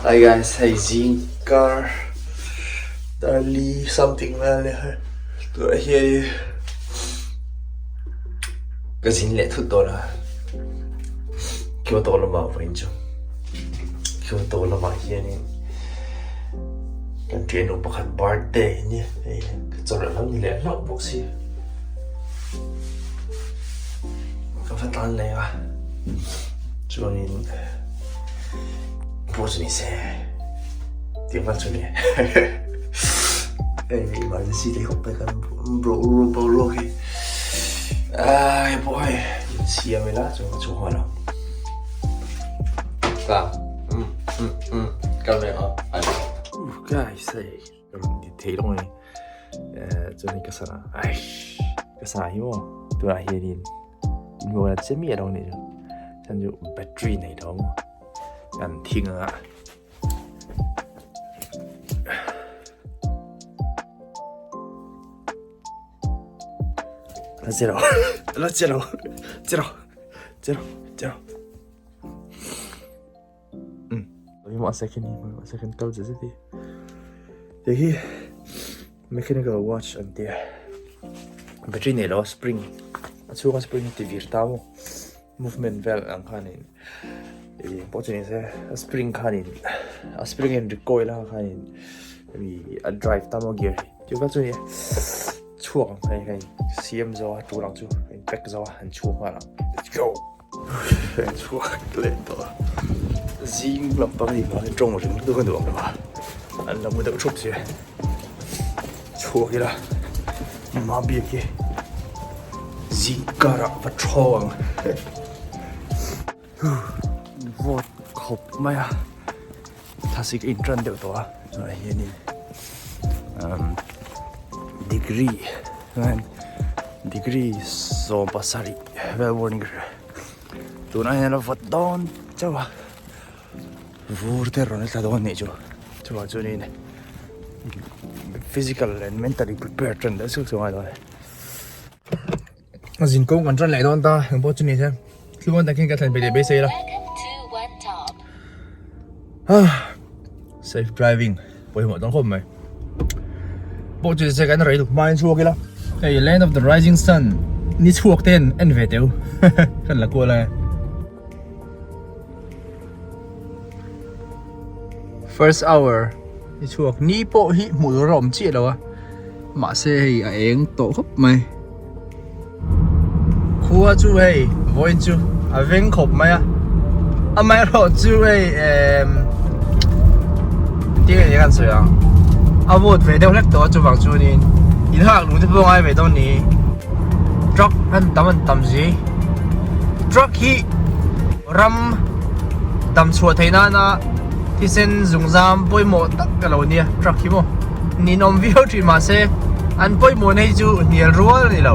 Hi guys, hei zing kar darli something vel nia hei tunah hianin ka zin leh thut dawn a Kyoto lamah vawiin chu Kyoto lamah hianin kan ṭhiannu pakhat birthday a nia hei ka chawlh alo ni leh hlauh bawk si ka va tan leh a chuanin pawh chu ni se tih vel chu ni hei emergency te khawp mai kan boruak hi ai pawh hei insiam ila chuan ka chhuak nghal ang ta um um um kal mai ang a guys hei ka rawn ti thei lo mai chuan ka sana aish ka sana hi maw tunah hianin nuam che miah lo anih chu chuan chu battery nei lo maw kan thing anga la che lo la che lo che lo che lo che lo Mahse khi ni mahse kan kal zet zet hi hei hi mechanical watch an tia battery nei lo a spring a chhunga spring hi ti vir ta maw movement vel ang khanin ih pawh chu ni se a spring khanin a spring in recoil ang khanin hemi a drive ta maw gear hi chu vel chu ni chhuak ang hei hei siam zo a tul ang chu in pack zo a an chhuak nghal ang let's go. Chhuak leh tawh a, zing lampang hi vangin tawng ring lutuk a nuam lo a, an la mu deuh thup si a, chhuak ila mah biak hi zing karah va thaw ang vawt khawp mai a, thlasik a intan deuh tawh a tunah hianin degree degree 17. Vel warning ka hria tunah hian a vawt dawn chauh a vur te rawn tla dawn anih chu chuvang chuanin physical and mentally prepared tan deuh chuk chu a ngai dawn a zin kawng kan tan leh dawn ta eng pawh chu ni se tluang takin ka thlen ve leh beisei ila safe driving pawimawh dawn khawp mai pawh chu se kan rei duk hmain chhuak ila hei land of the rising sun ni chhuak ten en ve teu kan la kual e first hour ni chhuak ni pawh hi hmuh tur a awm chiah lo a mahse hei a eng tawh khawp mai khua chu hei vawiin chu a veng khawp mai a amaherawh chu hei emm tinge eng an sawi ang a vawt ve deuh hlek tawh a chuvang chuanin in hak lung te pawh a ngai ve dawn ni truck an tam an tam zi truck hi ram dam chhuah theih nana thisen zungzam pawimawh tak a lo nia truck hi maw. Ninawm viau thin mahse an pawimawhna hi chu hnial rual a ni lo.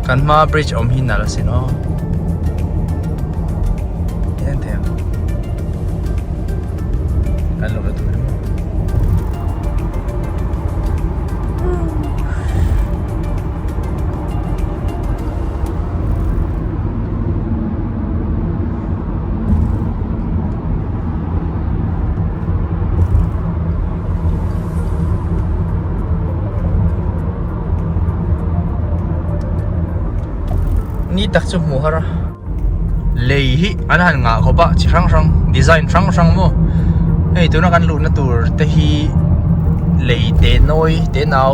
Kan hma bridge awm hi nalh asin aw. En thei ang. Kan lo la tur hi maw. Ni tak chu hmuh har a lei hi an han ngah khawp a chi hrang hrang design hrang hrang maw hei tuna kan luhna tur te hi lei te nawi te nau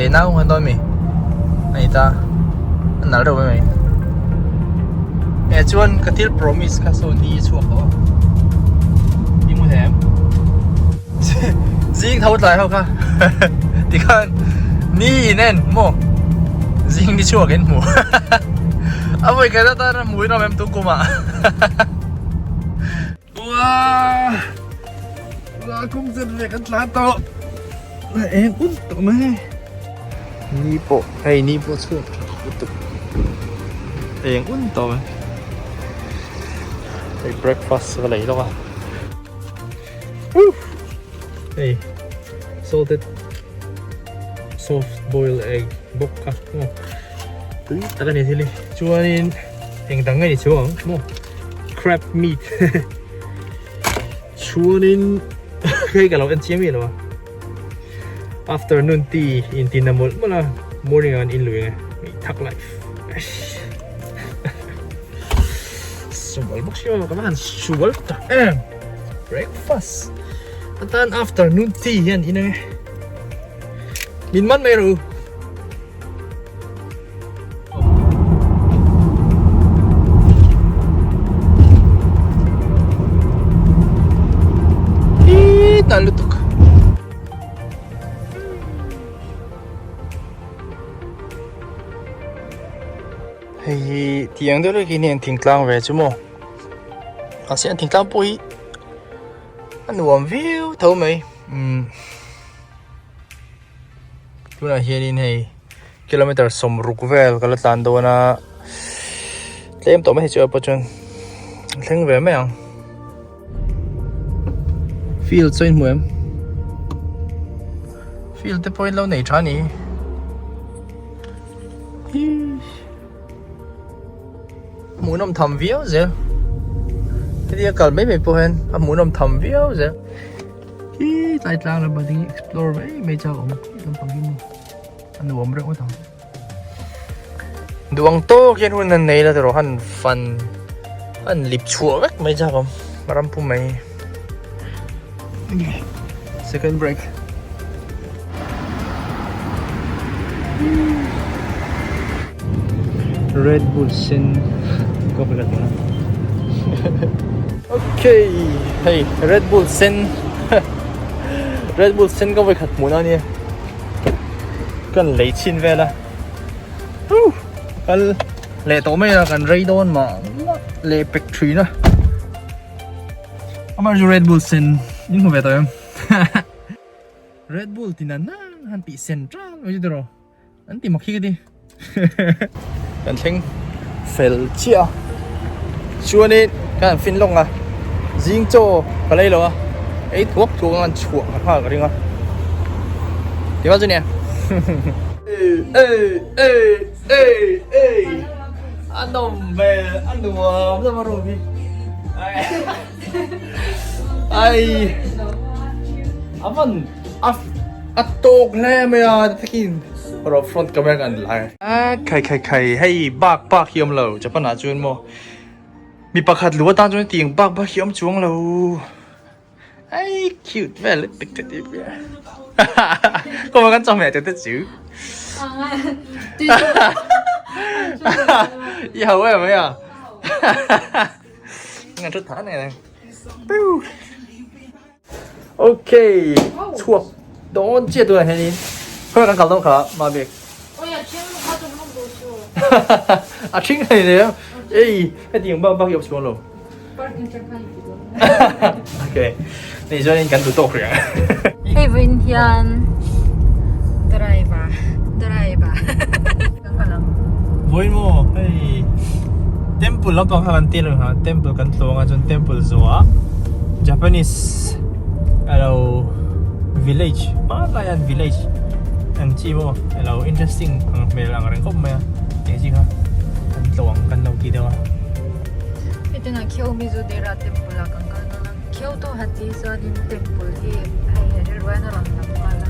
te nau an dawn a mi a ni ta a nalh reuh mai mai. Eh chuan ka thil promise kha saw ni a chhuak tawh a i mu thei em zing tho tlai ho kha tikhan ni in en maw zing ni chhuak in hmu a vawi khat atan a hmu in awm em tung kum ah Uaa Uaa kawng zet ve kan tlan tawh eng un tawh mai ni pawh hei ni pawh chhuak tha lutuk eng un tawh mai hei breakfast ka lei lawk a hei salted soft boiled egg bawk kha tui tak a ni thil hi chuanin. Eng dang nge ni chu ang maw? Crab meat. Chuanin hei ka lo en chiang miah lo a. Afternoon tea in ti na mawlh mawlh a, morning ah kan in lui ang e. Thak life. Sual bawk si maw ka va han sual tak em. Breakfast atan afternoon tea hian in ang e. Min man mai rawh u. Ih, lutuk. Hei hi tiang deuh lek hi an thingtlang ve chu maw mahse an thingtlang pawh hi a nuam viau tho mai umm. Tunah hianin hei kilometer 60 vel ka la tlan dawn a tlem tawh mai hi chu pawh chuan thleng ve mai ang field saw in hmu em field te pawh in lo nei tha a ni hi hmuhnawm tham viau zel hetia kal mai mai pawh hian a hmuhnawm tham viau zel. Hi tlai tlang lam ah ding explore mai mai chak awm lampang hi maw a nuam reuh ngawt ang duang tawk hian hun an nei la tawh han fan han lip chhuah vek mai chak awm ram pum mai second break Red Bull sen coffee ka ti a okay hei Red Bull sen Red Bull sen ka vawikhat hmuhna ania kan lei chhin vel a kal leh tawh mai a kan rei dawn mah mah leh pek thin a amah chu Red Bull sen in hmu ve tawh em. Red Bull ti nan nan han tih sen tan mai chu tiraw an ti mak hi ka ti kan thleng fel chiah a chuanin ka han fin lawk a zing chaw ka lei lo a ei thuak thuak ang an chhuah ka nghal ka ring a ti va chu nia ei ei ei ei a nawm hmel a nuam zam a room hi. Ai avan a a tawk hle mai a takin rawh front camera kan lai a khai khai khai hei bak bak hi awm lo Japan ah chuan maw mi pakhat lu atan chuan tiang bak bak hi awm chuang lo ai cute vel lutuk te ti bia kawng kan chawhmeh te te chu i ho em mai a. Ngan rất thả này này. Ok, chhuak dawn chiah tunah hianin khawiah kan kal dawn kha Mabek. Oi a ṭhing kha chu hmang duh suh. A ṭhing hei nei a, ei hetiang bak bak hi a awm chuang lo. Parking ṭang khan i ti dawn. Ok, ni chuanin kan duh tawk rih ang. Hei vawiin hian driver driver kan kal ang. Vawiin maw hei temple lampang kha kan tir ang ha temple kan tlawng a chuan temple zawhah Japanese alo village hmanlai an village ang chi maw alo interesting ang hmel ang reng khawp mai a eng chi kha kan tlawng kan lo ti deuh a. Hetiang ah Kyomizu-dera temple ah kan kal dawn a. Kyoto han tih chuanin temple hi hei he rilru hian a rawn lang nghal a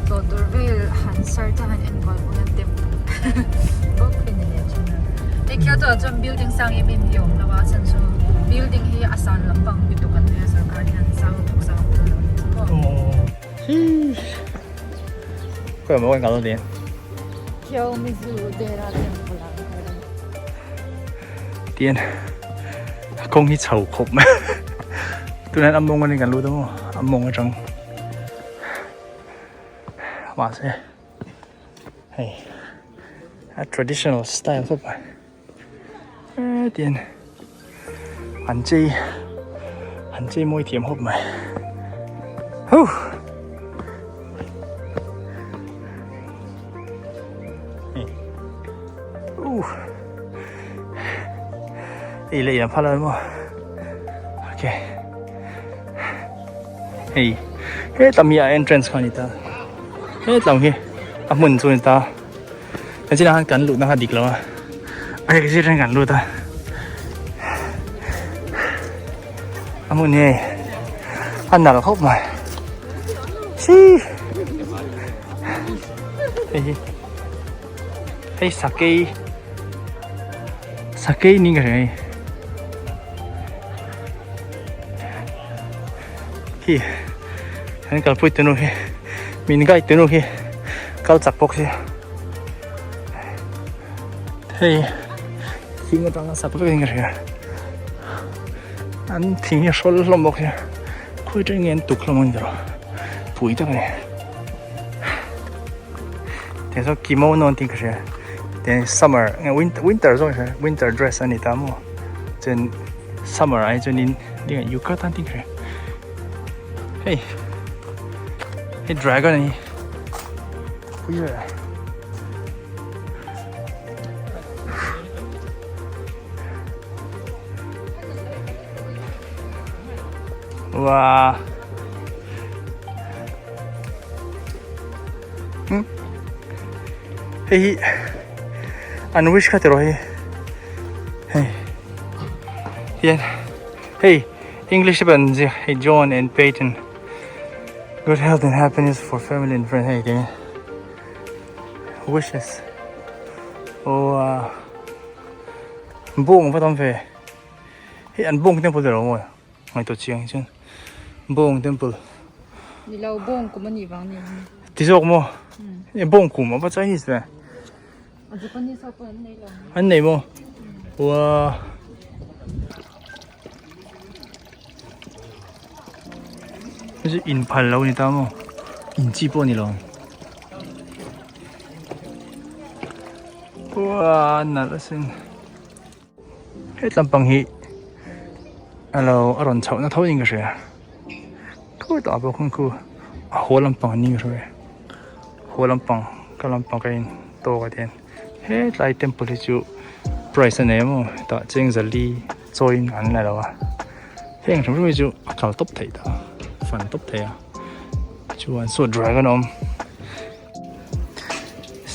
tlawh tur vel han search a han en kual pawh hian temple bawk hi ni leh thin a hei Kyoto ah chuan building sang em em hi a awm lo a a chhan chu building hi a san lampang lutuk an nei a sorkar hian sang lutuk sang a phal lo a ni chu maw. Khawi maw kan kal dawn Kyomizu Dera temple ah kan kal dawn. Tian a kawng hi chho khawp mai tunah hian a mawng anih kan lut ang aw a mawng atang mahse hei a traditional style khawp mai hetian an chei an chei mawi thiam khawp mai huh. Ei leh iang phal a maw ok hei hetlam hi a entrance kha a ni ta hetlam hi a hmun chu a ni ta hei chinah khan kan luhna kha dik lo a a hek zir hian kan lut a. A hmun hi hei a nalh khawp mai chii hei hi hei sakei sakei niin ka hria hei khi an kalpui tunu hi min guide tunu hi kal chak bawk sia hei thing atanga sak vek in ka hria an thing hi a hrawl hlawm bawk sia khawi atang nge an tuk hlawm ang tiraw pui tak a ni tiang sawn kimono an tih ka hria tiang summer nge winter zawk ka hria winter dress a ni ta maw chuan summer ah hi chuanin yukata an tih ka hria hei hei dragon a ni pui ve. Wow. Hmm. Hei hi an wish kha tiraw hei. Hei. Hian hei English te pawh an ziak hei John and Peyton. Good health and happiness for family and friends hei te. Wishes. Wow. Bawng va tam ve. Hei an bawng temple te lo maw? Ngaihtuah chiang hi chuan bawng temple. Ni lo bawng kum a nih vang ni. Ti zawk maw? E bawng kum a va Chinese ve. A Japanese ho pawh an nei lo. An nei maw? Wow. Hei chu in phal lo a ni ta maw? In chi pawh a ni lo. Uaa nalh asin. He tlampang hi a lo a rawn chhoh na tho in ka hria. Khawi tah pawh khawn khu a haw lampang an ni ka hria. Haw lampang ka lampang ka in tawk a tian hetlai temple hi chu price a nei a maw hetah chengzali chawiin an la lo a. Heng hrim hrim hi chu a kal tawp theih ta fan tawp thei a chuan saw dragon a awm.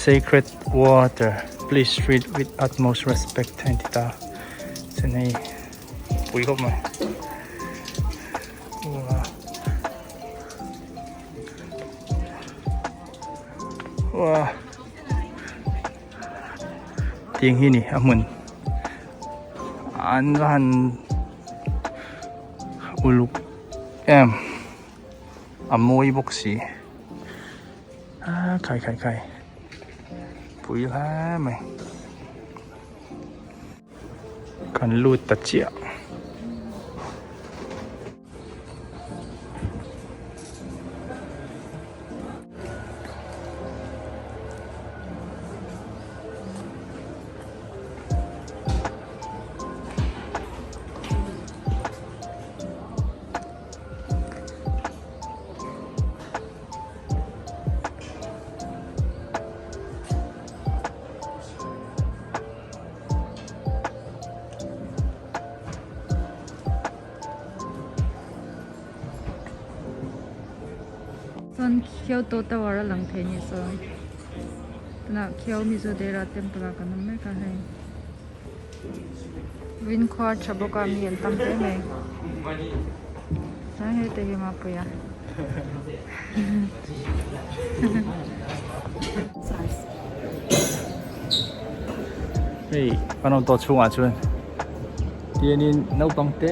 Sacred water please treat with utmost respect a inti ta chuan hei pui khawp mai uah tiang hi ni a hmun an va han uluk em a mawi bawk si. A khai khai khai pui hle mai kan lut ta chiah. Chuan Kyoto Tower a lang thei a nih sawn tunah Kiyomizudera temple ah kan awm mek a hei Rinkhua tha bawk a mi an tam hle mai chuan hei te hi Mapuia Hei kan awm tawh chhungah chuan tianin naupang te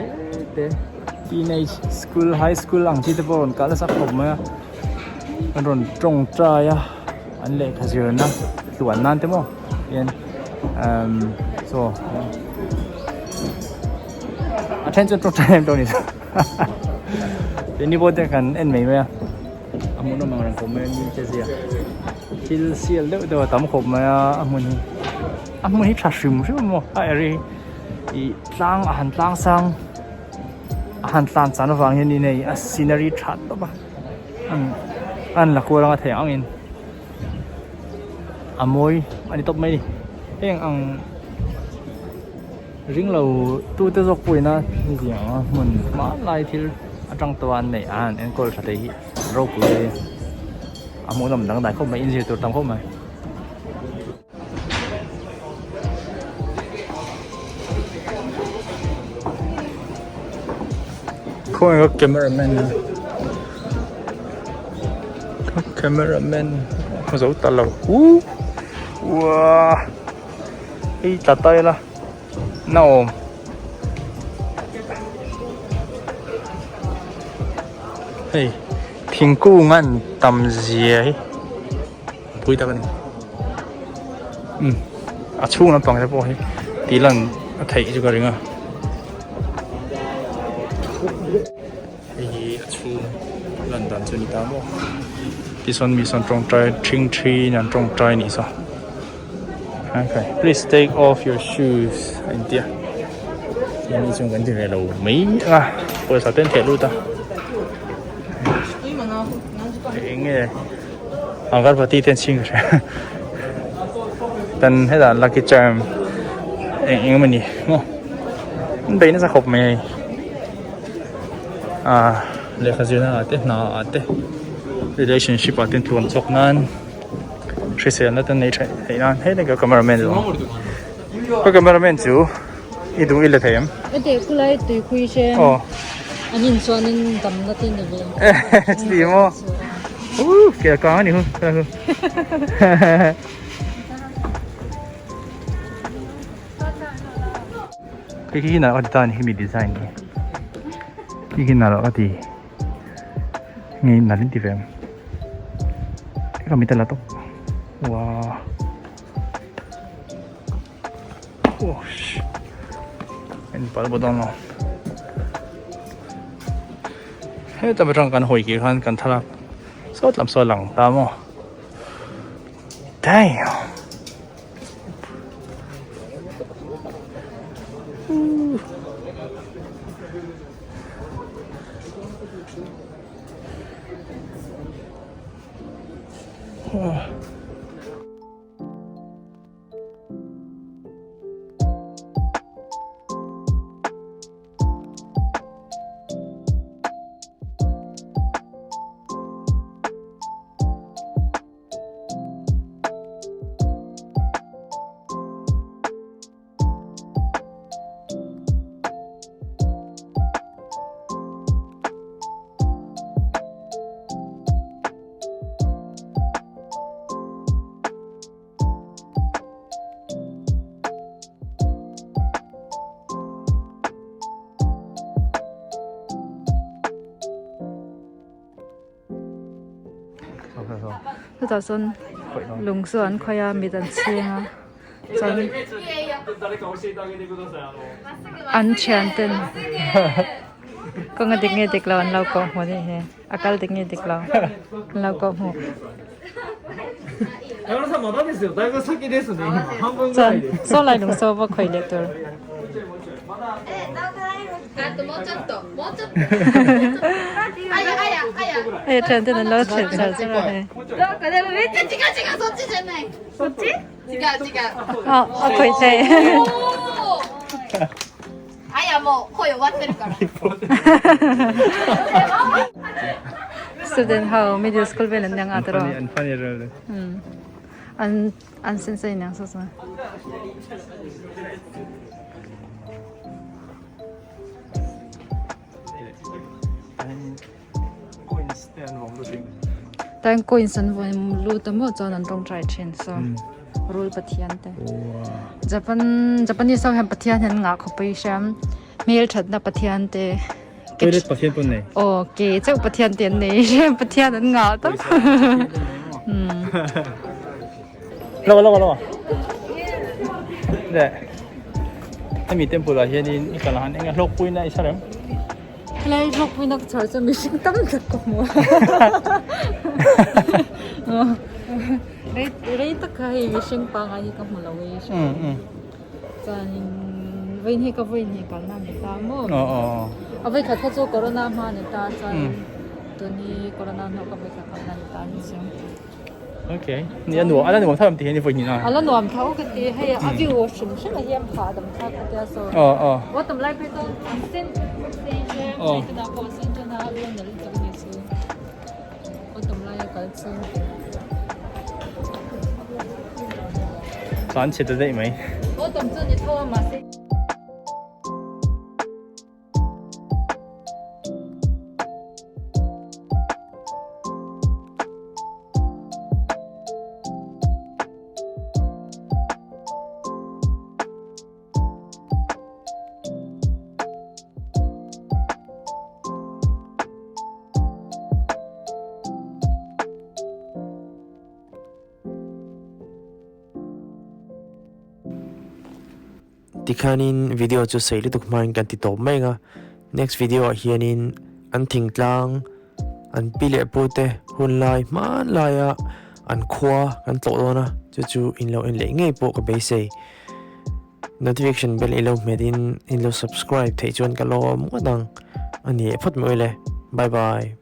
te teenage school high school ang chi te pawh rawn kal nasa khawp mai a an rawn tawngtai a an lehkha zirna tluan nan te maw hian umm chaw a then chuan tawngtai em tawh a ni keini pawh te kan en mai mai a a hmuhnawm ang reng khawp mai a ni che zia thil sial deuh deuh a tam khawp mai a a hmun hi a hmun hi tha hrim hrim a maw a eri ih tlang a han tlang sang a han tlan chan avang hian in hei a scenery tha tawp a an la kual anga thei ang in a mawi a ni tawp mai a ni heng ang ring lo tu te zawk pawhin a hetiang anga hmun hmanlai thil atang tawh a an neih a an enkawl tha thei hi ropui a ni a hmuhnawm dangdai khawp mai inzir tur tam khawp mai. Khawnge ka cameraman a ka cameraman a zo ta lo uh uaa hei tla ta ila naawm hei thingkung an tam zia hi pui tak a ni umm a chhung lampang te pawh hi tih lan a theih chu ka ring a hei hi a chhung lan dan chu a ni ta maw tichuan mi sawn tawngtai thing thi in an tawngtai anih saw okay please take off your shoes a inti a keini chuan kan ti ve lo mai ang a pawisa te an theh lut a eng nge. Agarvati te an chhing ka hria tan hetah lucky charm eng eng emawni maw an bei nasa khawp mai hei ah lehkha zirna ah te hna ah te relationship ah te an tluan chawk nan hriselna te an nei theih theih nan hei ka camera man chu ka camera man chu i duh i la thei em aw. An in chuanin damna te ni ve. Chuti maw? Ooh, ke kang ani hu. Khi khi na ka ti ta ni mi design ni. Khi khi na ka ti. Ngi na lin ti vem. Ka mi ta la to. Wow. Oh, en pal bo dawn lo. Heta atang kan hawi kir khan kan thlalak sawt lam saw lang ta maw. Damn. Oh. Chutah chuan lung chu an khawih a mit an chhing a chuan an thian ten kawng a dik nge dik lo an lo kawh hmu a nih hi. A kal dik nge dik lo an lo kawh hmuh. Chuan saw lai lung saw va khawih leh tur. Hei a thian ten an lo thleh char char a hei. A khawih thei. Student ho middle school vel an niang a tiraw an funny rel an an sensei niang sa sa coins te an vawm lut Tan coins an vawm lut a maw chuan an tawngtai thin so rul pathian te Japan Japanese ho hian pathian hi an ngah khawp a hriam hmel thatna pathian te toilet pathian pawh an nei aw ke chauh pathian te an nei hriam pathian an ngah tawp Lawk lawk lawk le hemi temple ah hianin i kal ang eng a hlawkpuina i hre reng. Helai hlawkpuina ka chhuah chuan mihring tam tak ka hmu a. Rei rei tak kha hei mihring pangngai hi ka hmu lo ei hre. Chuanin vawiin hi ka vawiin hi kalna a ni ta maw? A vawikhat kha chu corona hma a ni ta chuan tun hi corona hnuah ka vawikhat kalna a ni ta a ni chu. Okay. Ni a nuam, a la nuam tho em ti hian i vawi hnih na. A la nuam tho ka ti hei a view hrim hrim a hian phah dam thlak ka tia so. Aw aw. Aw tam lai phei chuan an sen sei hle hei tunah pawh a sen tan a a view nalh lutuk a ni chu. Aw tam lai a kal chu. Tlan chhe ta daih mai. Aw tam chu ni tho a mahse. Tikhanin video chu sei lutuk hmain kan ti tawp mai ang a, next video ah hianin an thingtlang an pi leh pu te hun lai hmanlaia an khua kan tlawh dawn a, chu chu in lo en leh ngei pawh ka beisei. Notification bell i lo hmet in in lo subscribe theih chuan ka lawm ngawt ang a ni e phawt mai le, bye bye.